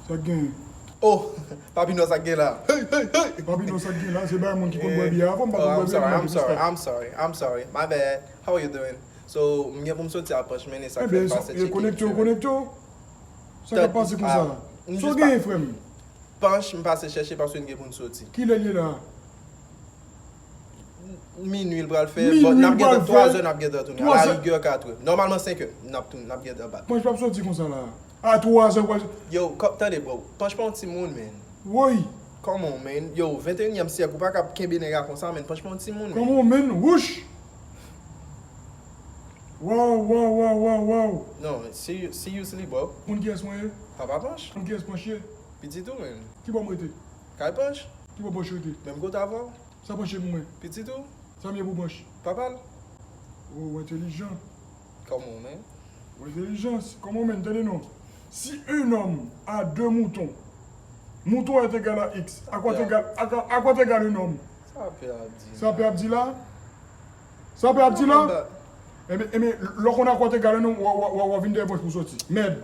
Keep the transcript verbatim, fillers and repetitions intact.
Sa k gen? Oh, Papino, sa k gen la? Hey, hey, hey! Papino, sa k gen la? Se bay moun ki konn bwè byè avan, m pa konn bwè byè. I'm sorry, I'm sorry, I'm sorry, I'm sorry. My bad. How are you doing? So, m gen pou m soti a Panch, men sa k fè m pase tcheke. Konekte w, konekte w. Sa k ap pase konsa? Sa w genyen, frè m? Panch, m pase chèche paske n gen pou n soti. Kilè l ye la? Minui l pral fè, but n ap gentan twazè, n ap gentan tounen. A la rigè katrè. Nòmalman senkè, n ap tounen, n ap gentan bat. Panch p ap soti konsa la. A twazè w pral. Yo, tande bro, Panch pa yon timoun, man. Woy. Come on, man. Yo, venteyinyèm syèk, ou pa ka kenbe nèg la konsa, man. Panch pa yon timoun, man. Come on, man. Wouch. Wow, wow, wow, wow, wow. Non, seriously, bro. Konn kiyès mwen ye? Papa Panch? Konn kiyès Panch ye? Pitit ou, man. Ki bò m rete? Kay Panch? Ki bò Panch rete? Menm kote avè w? Sa Panch ye pou mwen? Pitit ou? Sa m ye pou Panch? Papa l? Oh, ou entelijan. Come on, man. Ou entelijan. Come on, man, tande non. Si un homme a deux moutons, mouton est égal à X. À quoi est égal, à, quoi- à quoi est égal un homme? Sa pè ap di. Sa pè ap di la? Sa pè ap di la? Enben, enben, lè w konn à quoi est égal un homme, w a, w a, w a, w a vin dèyè Panch pou soti. Mèd.